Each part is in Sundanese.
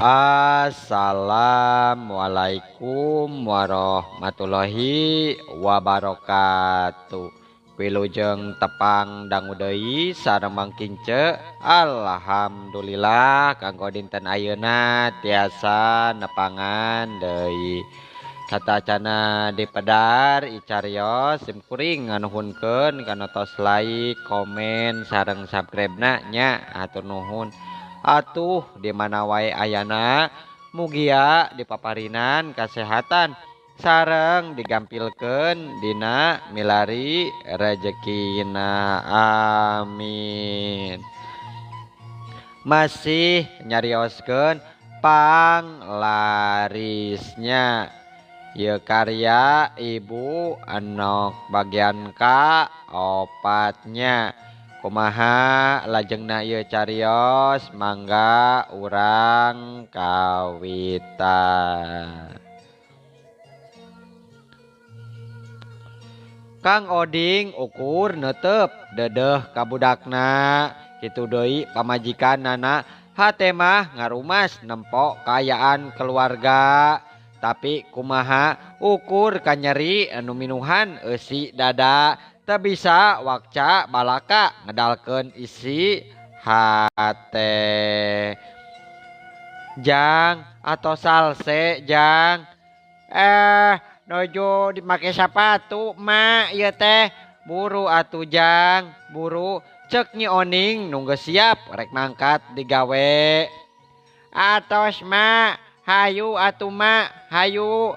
Assalamualaikum warahmatullahi wabarakatuh. Wilujeng tepang dangu deui sareng Mang Kince. Alhamdulillah kanggo dinten ayeuna tiasa nepangan deui. Satacana dipedar icarios sim kuring nganuhunkeun kana tos like, komen sareng subscribe-na nya, hatur nuhun. Atuh di mana wae ayana mugia dipaparinan kasehatan sareng digampilkeun dina milari rejekina, amin. Masih nyarioskeun panglarisnya ieu karya Ibu Enok bagian ka opatnya. Kumaha lajengna ieu carios, mangga urang kawitan. Kang Oding ukur neuteup deudeuh ka budakna, kitu deui pamajikanana hate mah ngarumas nempo kaayaan keluarga. Tapi kumaha ukur kanyeri anu minuhan eusi dada teu bisa wakca balaka ngedalkeun isi hate. Jang atau salse jang, nuju dimake sapatu mak ieu teh, buru atuh jang, buru cek Nyi Oning nu geus siap rek mangkat digawe. Atos mak, hayu atuh mak, hayu.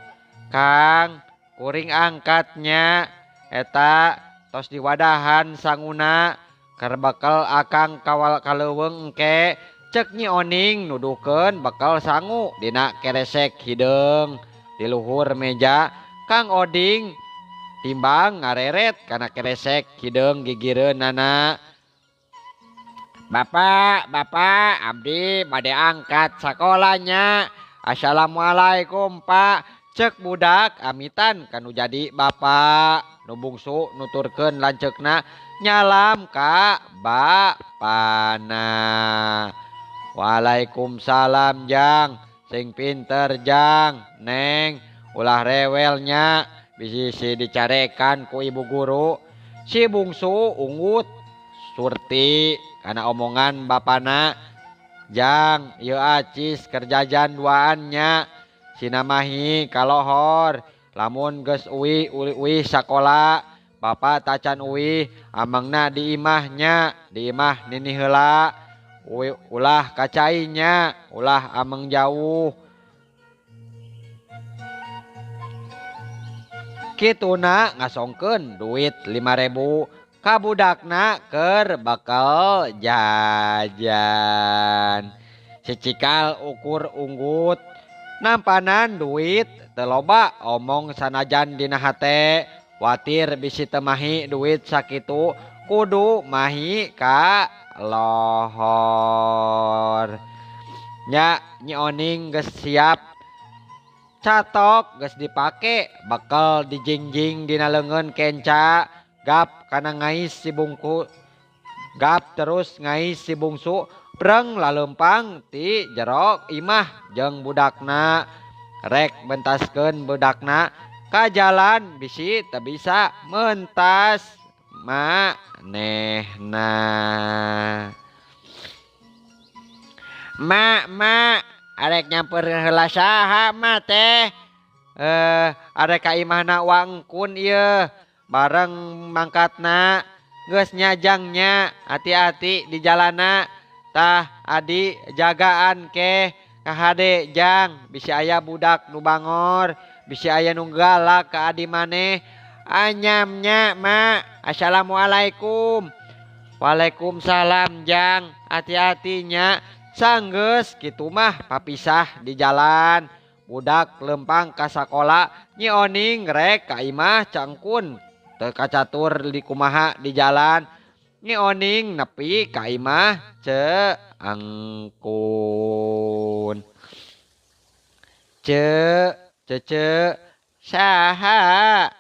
Kang kuring angkatnya eta tos diwadahan sanguna keur bekel akang kawal kaleuweung engke, cek Nyi Oning nuduhkeun bekel sangu dina keresek hideung di luhur meja. Kang Oding timbang ngareret kana keresek hideung gigireunana. Bapak, bapak, abdi bade angkat sakolanya. Assalamualaikum pak, cek budak amitan kanu jadi bapak. Nu bungsu nuturkeun lanceukna nyalam ka bapana. Waalaikumsalam jang, sing pinter jang, neng ulah rewelnya bisi si dicarekan ku ibu guru. Si bungsu unggut surti kana omongan bapana. Jang ieu acis kerjajan duaannya sinamahi kalohor lamun geus uwi uwi sakola bapak tacan uwi amangna di imahnya, di imah nini heula uwi ulah kacainya ulah ameng jauh. Kituna ngasongkeun duit 5.000 ka budakna keur bekal jajan. Sicikal ukur unggut nampanan duit teu loba omong sanajan dina hate watir bisi teu mahi duit sakitu kudu mahi ka lohor. Nya Nyi Oning geus siap catok geus dipake bekel dijingjing dina leungeun kenca. Gap kana ngais si bungku, gap terus ngais si bungsu breng lalempang ti jero imah jeung budakna. Rek mentaskeun budakna ka jalan bisi teu bisa mentas manehna. Mak, mak, arek nyamper heula saha mak teh? Arek ka imahna wangkun ieu. Bareng mangkatna geus nyajangnya, hati-hati di jalana. Tah adi jagaan ke kahade jang, bisi aya budak nu bangor, bisi aya nu galak ka adi maneh. Anyamnya mak, assalamualaikum. Waalaikumsalam jang, hati-hatinya. Sanggeus kitu mah papisah di jalan. Budak lempang ka sakola, Nyi Oning rek ka imah cangkun teu kacatur di kumaha di jalan. Nyi Oning nepi ka imah ce angkun. Ce ce ce saha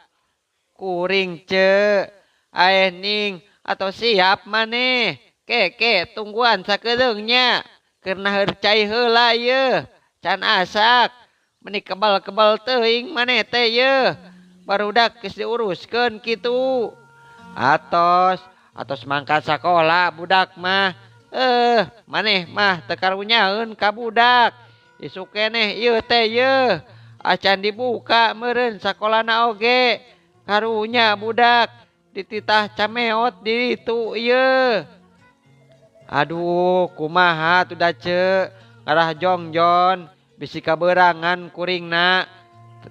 kuring ce aeh ning atau siap maneh keke tungguan sakedeungnya. Keur naheur cai heula ieu can asak meni kebal-kebal teuing maneh teh ieu barudak geus diuruskeun kitu. Atos atos mangkat sakola budak mah maneh mah teu karunyaeun ka budak isuk keneh ieu teh ieu acan dibuka meureun sakolana oge karunya budak dititah cameot di ditu ieu. Aduh kumaha tuh da ce ngarah jongjon bisi kaberangan kuringna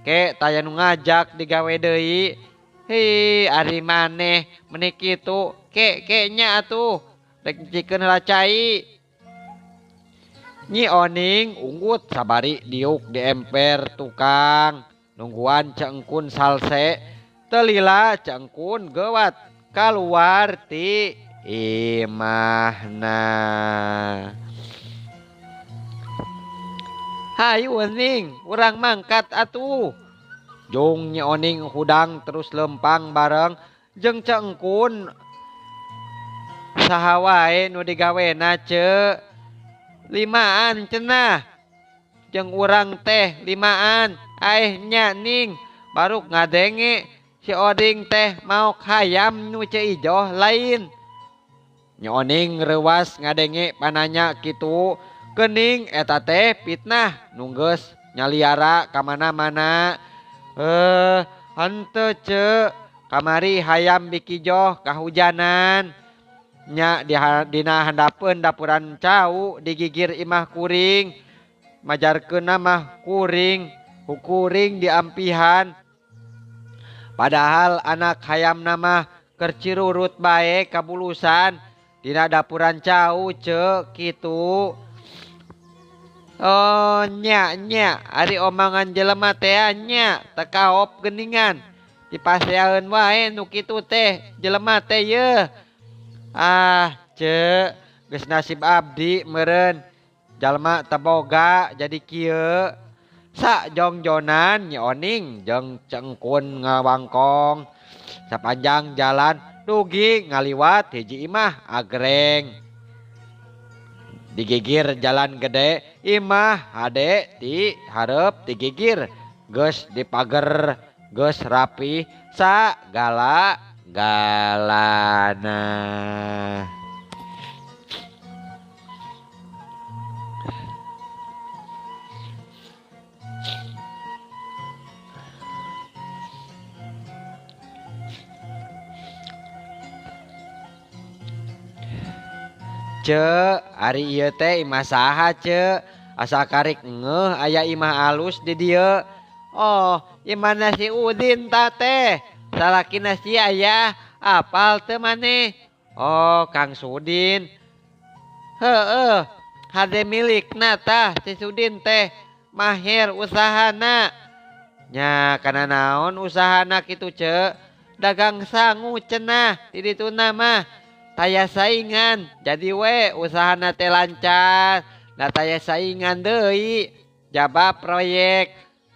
ke taya nu ngajak digawe deui. Hi ari maneh meni kitu ke ke nya atuh rek nyicikeun heula cai. Nyi Oning unggut sabari diuk di emper tukang nungguan Cengkun salse telila Cengkun gewat kaluar ti imahna. Hayu Ning urang mangkat atuh. Jung Nyi Oning hudang terus lempang bareng jeung Cengkun saha wae nu digawena ce limaan cenah jeung urang teh limaan aeh nya Ning baruk ngadenge si Oding teh maok hayam nu Ceu Ijoh lain. Nyi Oning reuwas ngadenge pananya kitu geuning eta teh fitnah nu geus nyaliara ka mana-mana. Henteu ce kamari hayam bikijoh kahujanan nya dina handapeun dapuran cau digigir imah kuring majarkeunna mah kuring kuring diampihan padahal anak hayamna mah keur cirurut bae kabulusan dina dapuran cau ce kitu. Oh nya nya ari omangan jelema teh nya teu kaop geuningan dipaseaeun wae nu kitu teh jelema teh yeuh. Ah ce geus nasib abdi meureun jalma teu boga jadi kieu. Sajongjonan Nyi Oning jeung Cengkun ngawangkong sapanjang jalan dugi ngaliwat hiji imah agreng. Digigir jalan gede imah hade ti hareup digigir geus dipager geus rapi sagala galana. Ce ari ieu teh imah saha ce asa karik ngeuh aya imah alus di dieu. Oh imahna si Udin ta teh salakina si ayah apal teu maneh. Oh Kang Sudin heueuh hade milikna tah si Sudin teh mahir usahana nya kana naon usahana kitu ce dagang sangu cenah di dituna mah taya saingan jadi we usahana teh lancar da taya saingan deui jaba proyek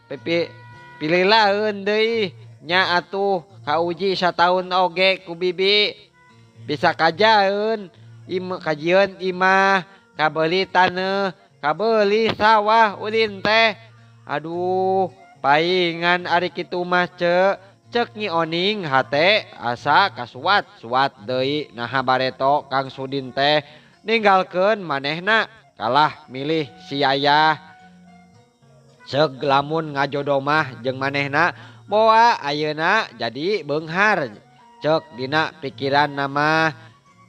pipi pililaeun deui nya atuh kauji sataun oge ku bibi bisa kajaeun kajieun imah kabeuli taneuh kabeuli sawah ulin teh. Aduh paingan ari kitu mah ce cek Nyi Oning hate asa kasuat-suat deui naha bareto Kang Sudin teh ninggalkeun manehna kalah milih si Yayah. Ceuk lamun ngajodoh mah jeung manehna moa ayeuna jadi beunghar ceuk dina pikiran mah.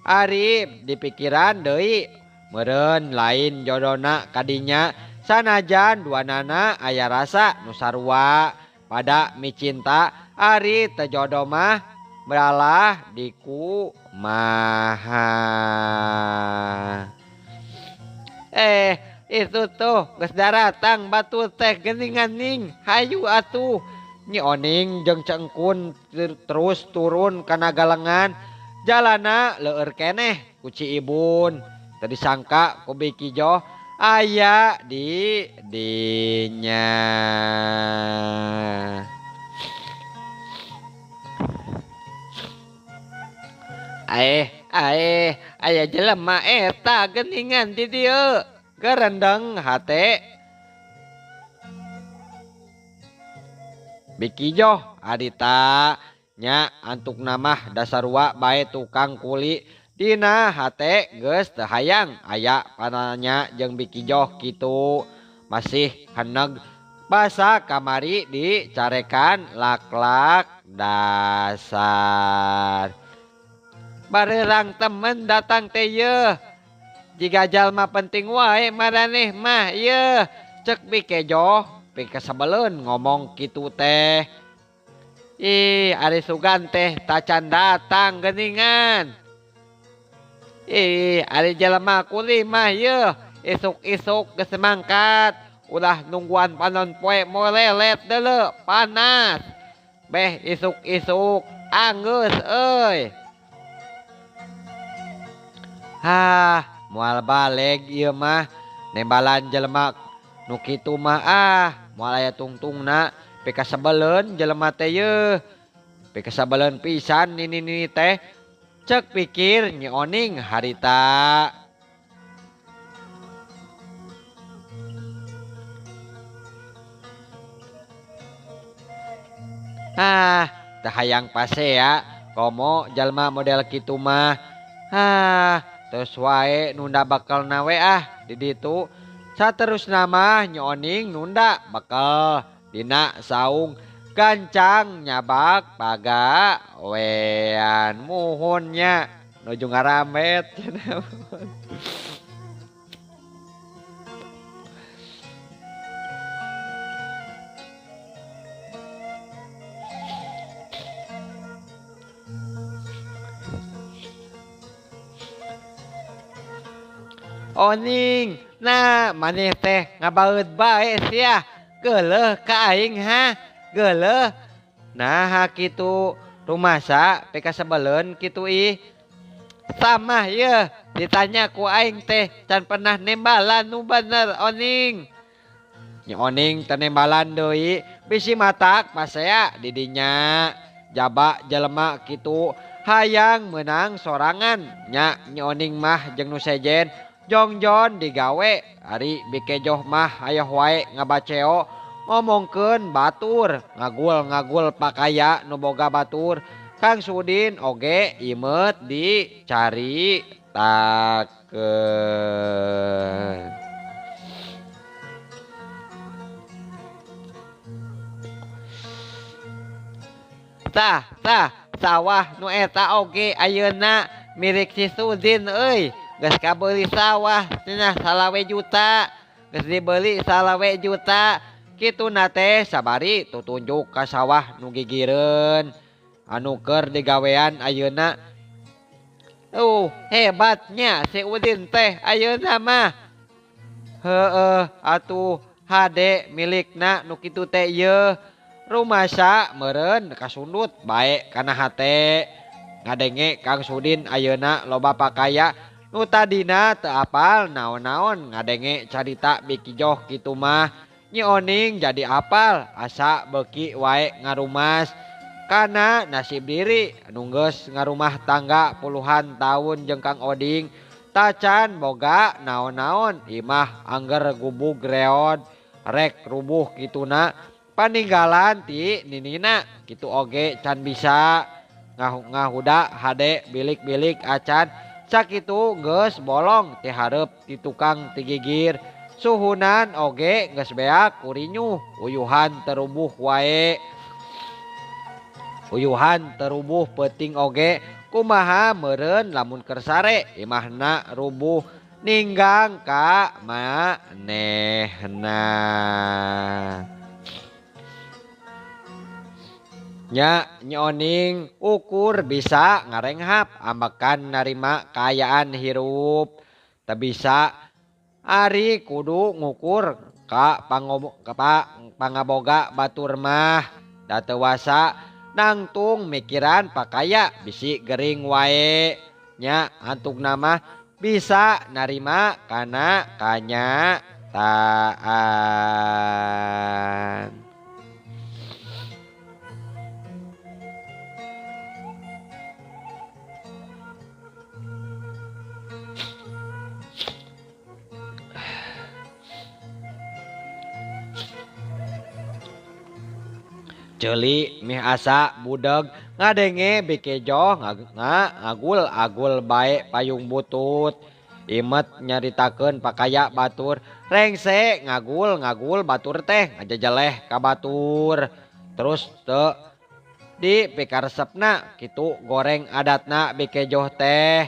Ari dipikiran deui meureun lain jodona kadinya sanajan duanana aya rasa nu sarua pada micinta ari teu jodoh mah beralah dikumaha. Itu tuh geus daratang batu teh geuningan ning hayu atuh. Nyi Oning jeung Cengkun terus turun kana galengan jalana leueur keneh ku Ci Ibun. Teu disangka ku Bikijoh aya di dinya. Aeh aeh aya jelema eta geuningan di dieu. Gerendeng hate Bikijoh adita nya antuk namah dasarua bae tukang kuli dina hate geus teu hayang aya pananya jeung Bikijoh kitu masih heneg basa kamari dicarekan lak-lak dasar bareurang temen datang teh yeuh jiga jalma penting wae maraneh mah yeuh cek Bikejoh pikasebeleun ngomong kitu teh. Ih, ari sugan teh tacan datang geuningan. Ih, ari jelema kuli mah yeuh isuk-isuk geus mangkat, ulah nungguan panon poe molelet deuleu panas. Beh isuk-isuk anggeus euy. Hah, moal baleg ieu mah nembalan jelema nu kitu mah ah moal aya tungtungna pikasebeleun jelema teh yeuh pikasebeleun pisan nini-nini teh cek pikir Nyi Oning harita. Ah teu hayang pasea komo jalma model kitu mah. Ah terus wae nunda bakalna we ah di ditu. Saterusna mah Nyi Oning nunda bekal dina saung gancang nyabak pagawean muhunnya nuju ngaramet. Oning, nah maneh teh ngabaeut bae sia, geuleuh ka aing ha, geuleuh. Nah kitu rumasa pikasebeleun kitu ih. Samah yeuh ditanya ku aing teh can pernah nembalan nu bener Oning. Nyi Oning teu nembalan deui, bisi matak pasea di dinya. Jaba jelema kitu hayang meunang sorangan nya Nyi Oning mah jeung nu sejen jongjon digawe ari Bikejoh mah hayoh wae ngabaceo ngomongkeun batur ngagul-ngagul pakaya nu boga batur. Kang Sudin oge imeut dicaritakeun. Tah tah sawah nu eta oge ayeuna milik si Sudin euy. Geus kabeuli sawah cenah salawe juta, geus dibeli salawe juta. Kituna teh sabari tutunjuk ka sawah nu gigireun anu keur digawean ayeuna. Hebatnya si Udin teh ayeuna mah. Heueuh atuh hade milikna nu kitu teh ieu. Rumasa meureun kasundut bae kana hate. Ngadenge Kang Sudin ayeuna loba pakaya nu tadina teu apal naon-naon ngadenge carita Bikijoh kitu mah. Nyi Oning jadi apal asa beuki wae ngarumas kana nasib diri nu geus ngarumah tangga puluhan tahun jeung Kang Oding tacan boga naon-naon imah angger gubug reod rek rubuh kituna paninggalan ti ninina kitu oge can bisa ngahuda hade bilik-bilik acan sakitu geus bolong ti hareup ti tukang ti gigir suhunan oge geus beak kurinyuh uyuhan terubuh wae uyuhan terubuh peuting oge kumaha meureun lamun keur sare imahna rubuh ninggang ka manehna. Nya Nyi Oning ukur bisa ngarenghap ambekan narima kaayaan hirup teu bisa ari kudu ngukur ka pangaboga batur mah da teu wasa nangtung mikiran pakaya bisi gering wae nya antukna mah bisa narima kana kanyataan. Ceuli mih asa budeg ngadenge bikejoh ngagul-agul bae payung butut. Imet nyaritakeun pakaya batur rengse ngagul-ngagul batur teh ngajejeleh ka batur. Terus teu di pikaresepna kitu goreng adatna bikejoh teh.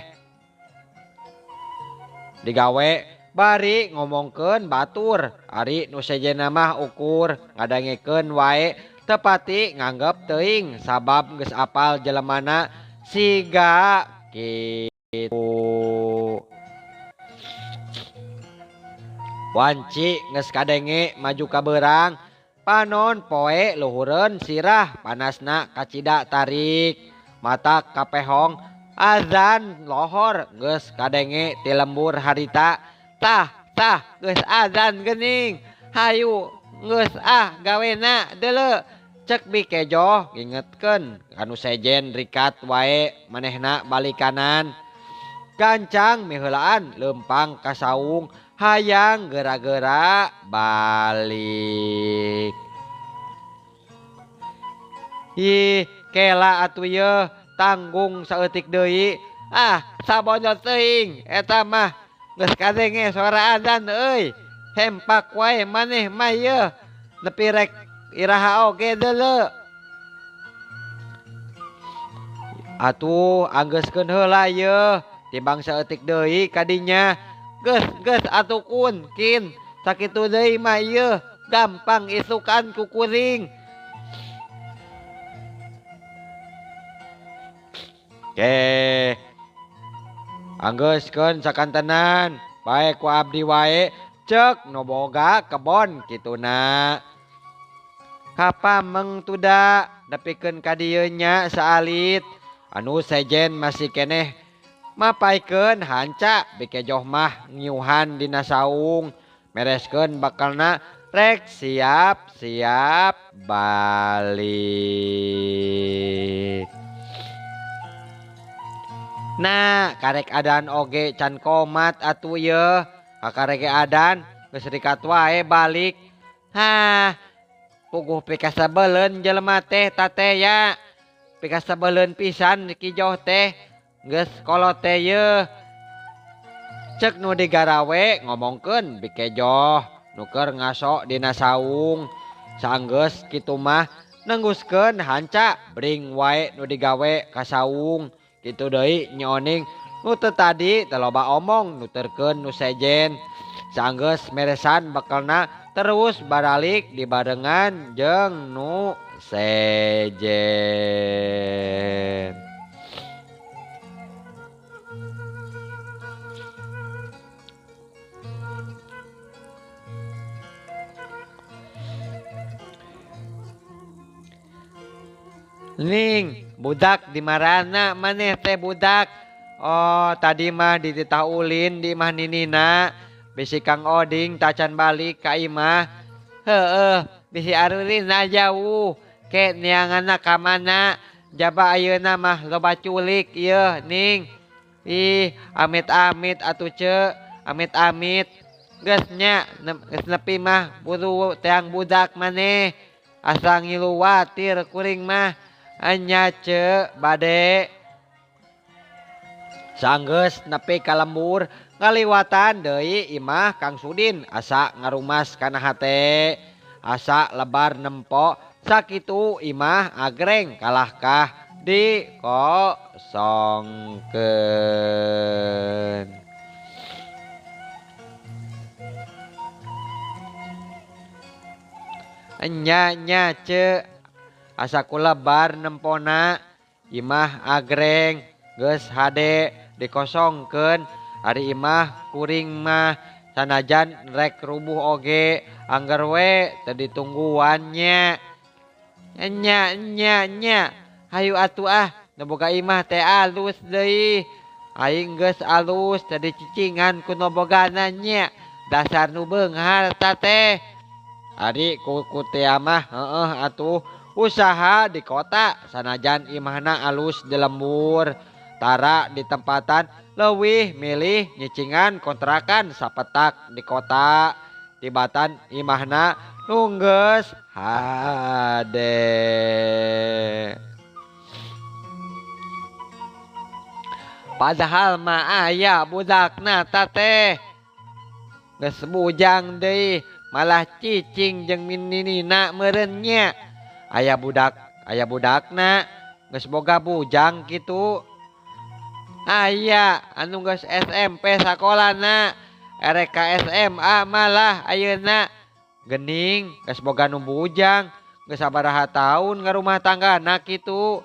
Digawe bari ngomongkeun batur ari nu sejenna mah ukur ngadangekeun wae tepati nganggep teuing sabab geus apal jelemana siga kitu. Wanci geus kadenge maju ka beurang panon poe luhureun sirah panasna kacida tarik mata kapehong azan lohor geus kadenge ti lembur harita tah tah geus azan geuning hayu geus ah gawena deuleu cek bikejoh ngingetkeun kanu sejen rikat wae manehna balikanan gancang miheulaan leumpang ka saung hayang geura-geura balik. Ih kela atuh yeuh tanggung saeutik deui ah sabonyot teuing eta mah geus kadenge suara azan euy hempak wae maneh mah yeuh nepi rek iraha oge deuleu. Atuh anggeuskeun heula yeuh timbang saeutik deui kadinya geus geus atuh kun kin sakitu deui mah yeuh gampang isukan ku kuring. Ke anggeuskeun sakantenan bae ku abdi wae cek nu boga kebon kituna. Kapameng tuda nepikeun ka dieu nya saalit anu sejen masih keneh mapaikeun hanca bikejoh mah ngiuhan dina saung mereskeun bakalna rek siap-siap balik. Nah karek adan oge can komat atuh yeuh kakarek adan geus rikat wae balik. Hah puguh pikasebeleun jelema teh tate ya pikasebeleun pisan kijoh teh geus kolot teh yeuh cek nu digarawe ngomongkeun bikejoh nu keur ngaso dina saung saanggeus kitu mah nengguskeun hanca bring wae nu digawe ka saung kitu deui nyoning nu teu tadi teu loba omong nuturkeun nu sejen saanggeus meresan bekelna terus baralik dibarengan jeung nu sejen. Ning budak di marana maneh teh budak. Oh tadi mah dititah ulin di imah ninina bisi Kang Oding tacan balik ka imah. Heueuh bisi arulina jauh ke neanganna ka mana jaba ayeuna mah loba culik ieu ning. Ih amit-amit atuh ce amit-amit geus nya geus nepi mah buru teang budak maneh asa ngiluwatir kuring mah. Anya ce bade sanggeus nepi ka lembur ngaliwatan deui imah Kang Sudin asa ngarumas kana hate asa lebar nempo sakitu imah agreng kalahkah dikosongkeun. Enya nya ce asa ku lebar nempona imah agreng geus hade dikosongkeun ari imah kuring mah sanajan rek rubuh oge angger we teu ditungguan nya. Enya enya nya hayu atuh ah nu boga imah teh alus deui aing geus alus teu dicicingan ku nu bogana nya dasar nu beunghar ta teh. Ari ku teh mah heueuh atuh usaha di kota sanajan imahna alus di lembur tara di tempatan leuwih milih nyicingan kontrakan sapetak di kota. tibatan imahna nu geus hade. Padahal mah aya budakna teh geus bujang deui malah cicing jeung mininina meureun nya. Aya budak, aya budakna geus boga bujang kitu. Aya anu geus SMP sakolana erek ka SMA malah ayeuna geuning geus boga nu bujang geus sabaraha taun ngarumah tanggana kitu.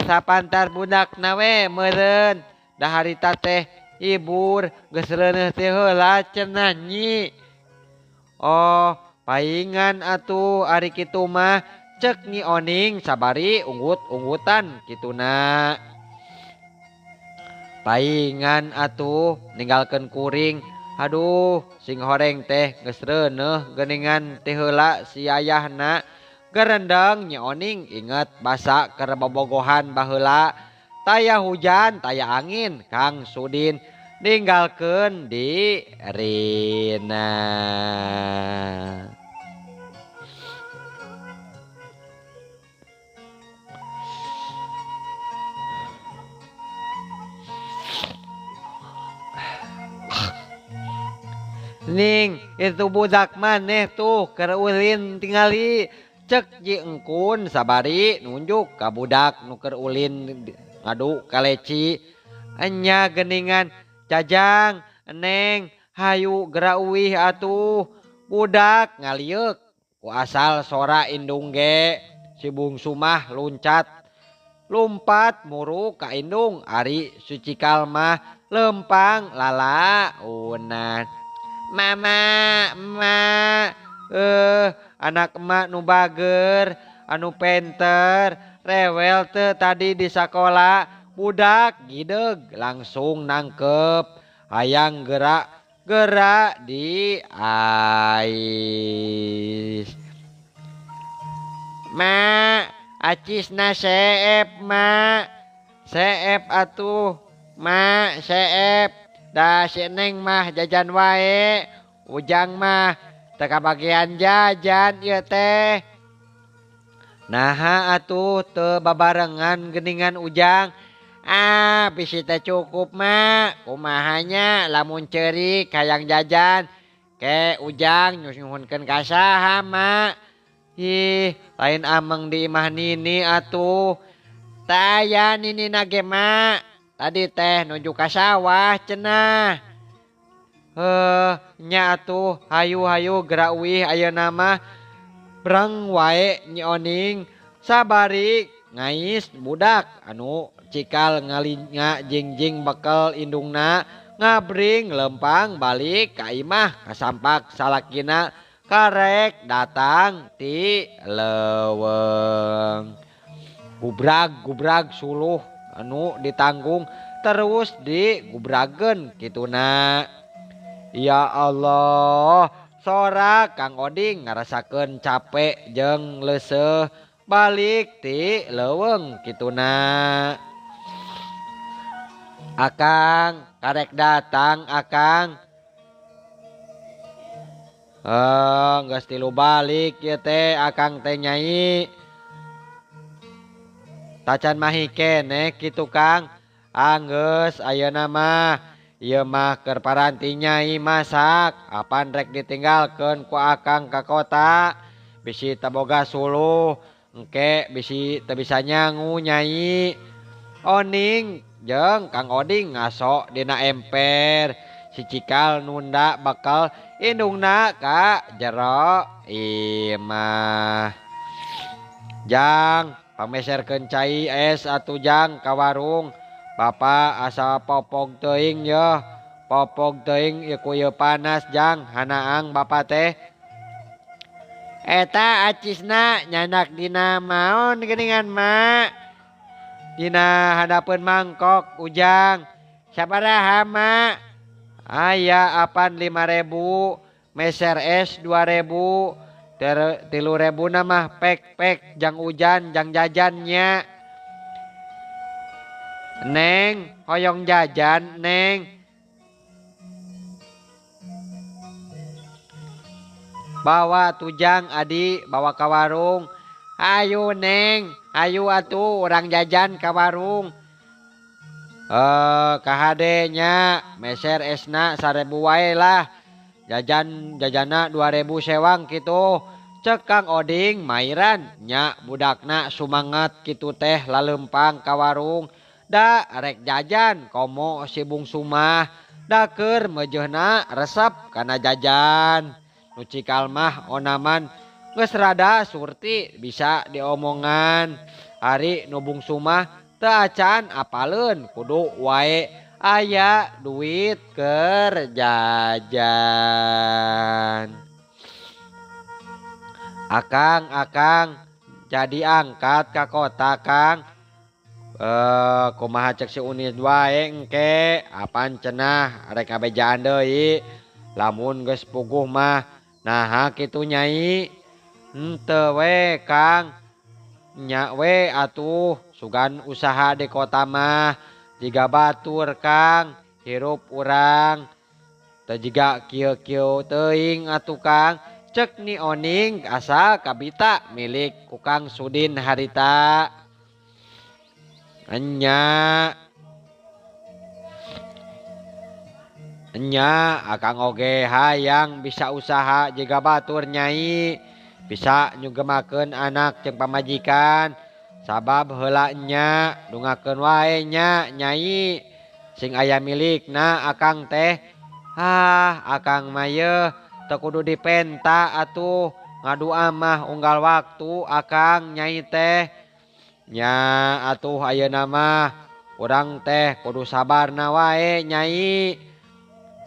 Sapantar budakna we meureun da harita teh hibur geus reuneuh teh heula cenah nyi. Oh, paingan atuh ari kitu mah cek Nyi Oning sabari unggut-unggutan kituna. Paingan atuh ninggalkeun kuring. Aduh, sing horeng teh geus reuneuh geuningan teh heula si ayahna. Gerendeng Nyi Oning inget basa keur bobogohan baheula. Taya hujan, taya angin, Kang Sudin ninggalkeun di rina. Ning, itu budak maneh tuh keur ulin tingali. Cek Ji Engkun sabari nunjuk ka budak nu keur ulin ngadu kaleci. Enya geningan jajang neng hayu geura uwih atuh. Budak ngalieuk ku asal sora indung ge. Si bungsu mah luncat lumpat muru ka indung ari si cikal mah lempang lalaunan. Mama, emak, anak emak nu bager, anu penter, rewel teu tadi di sakola. Budak gideg langsung nangkep, hayang gerak gerak di ais. Mak, acisna seep mak, seep atuh, mak seep. Da si Neng mah jajan wae, Ujang mah teu kabagian jajan ieu teh. Naha atuh teu babarengan geuningan Ujang. Ah, bisi teh cukup mak, kumahanya lamun ceurik hayang jajan. Ke Ujang nyuhunkeun ka saha mak. Ih, lain ameng di imah nini atuh. Taya nini na ge mak. Tadi teh nuju ka sawah cenah. Heuh, nya atuh hayu-hayu geura uwih ayeuna mah. Breng wae Nyi Oning sabari ngais budak anu cikal ngalinga jingjing bekel indungna ngabring lempang balik ka imah kasampak salakina karek datang ti leuweung. Gubrag-gubrag suluh anu ditanggung terus digubrageun kituna. Ya Allah, sora Kang Oding ngarasakeun capek jeung leuseuh balik ti leuweung kituna. Akang karek datang akang. Geus tilu balik ieu teh akang teh nyai. Tacan mahi keneh kitu Kang. Anggeus ayeuna mah ieu mah keur paranti nyai masak, apan rek ditinggalkeun ku akang ka kota. Bisi teu boga suluh, engke bisi teu bisa nyangu nyai. Oning jeung Kang Oding ngaso dina emper. Si cikal nunda bakal indungna ka jero imah. Jang pameserkeun cai es atuh jang ka warung. Bapa asa popog teuing yeuh. Popog teuing ieu ku ieu panas jang hanaang bapa teh. Eta acisna nyandak dina maon geuningan mak. Dina handapeun mangkok Ujang. Sabaraha mak? Aya apan 5.000, meser es 2.000, 3.000 na mah pek-pek jang ujan jang jajannya. Neng, hoyong jajan neng. Bawa tujang adi bawa ka warung. Hayu neng, hayu atuh urang jajan ka warung. Eh kahade nya meser esna 1000 wae lah. Jajan jajana 2000 sewang kitu. Cek Kang Oding mairan nya budakna sumanget kitu teh lalempang ka warung. Da rek jajan komo si bungsu mah da keur meujeuhna resep kana jajan. Nu cikal mah onaman geus rada surti bisa diomongan. Ari nu bungsu mah teu acan apaleun kudu wae aya duit keur jajan. Akang, akang jadi angkat ka kota Kang. Kumaha cek si Unit wae engke apan cenah rek ngabejaan deui. Lamun geus puguh mah naha kitu nyai. Henteu we Kang. Nya we atuh sugan usaha di kota mah jiga batur Kang hirup urang. Teu jiga kieu-kieu teuing atuh Kang. Cek Ni Oning asa kabita milik ku Kang Sudin harita. Enya. Enya akang oge hayang bisa usaha jiga batur nyai. Bisa nyugemakeun anak jeung pamajikan. Sabab heula nya dungakeun wae nya nyai. Sing aya milikna akang teh. Ah akang mah yeuh teu kudu dipenta atuh ngadua mah unggal waktu akang nyai teh. Nya atuh ayeuna mah urang teh kudu sabarna wae nyai.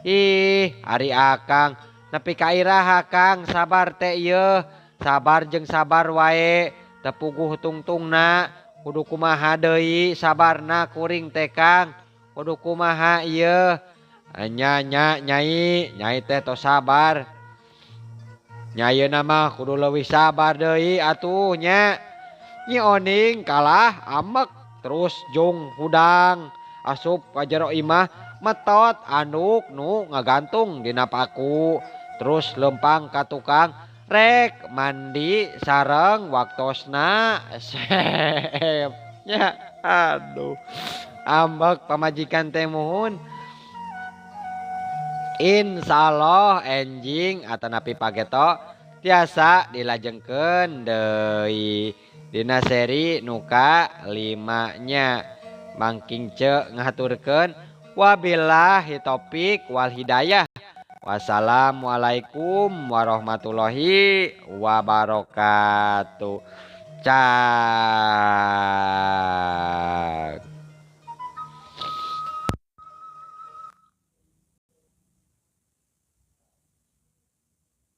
Ih ari akang nepi ka iraha Kang sabar teh ieu. Sabar jeung sabar wae teu puguh tungtungna kudu kumaha deui sabarna kuring teh Kang. Kudu kumaha ieu. Nya nya nyai, nyai teh tos sabar. Nya ayeuna mah kudu leuwih sabar deui atuh nya. Nyi Oning kalah amek terus jung hudang asup ka jero imah metot anduk nu ngagantung dina paku terus lempang ka tukang rek mandi sareng waktosna sep nya. Aduh ambek pamajikan teh muhun. Insyaallah enjing atanapi pageto tiasa dilajengkeun deui dina seri nuka 5 nya. Mangking ce ngahaturkeun wabillahi taufik wal hidayah. Wassalamualaikum warahmatullahi wabarakatuh. Cah.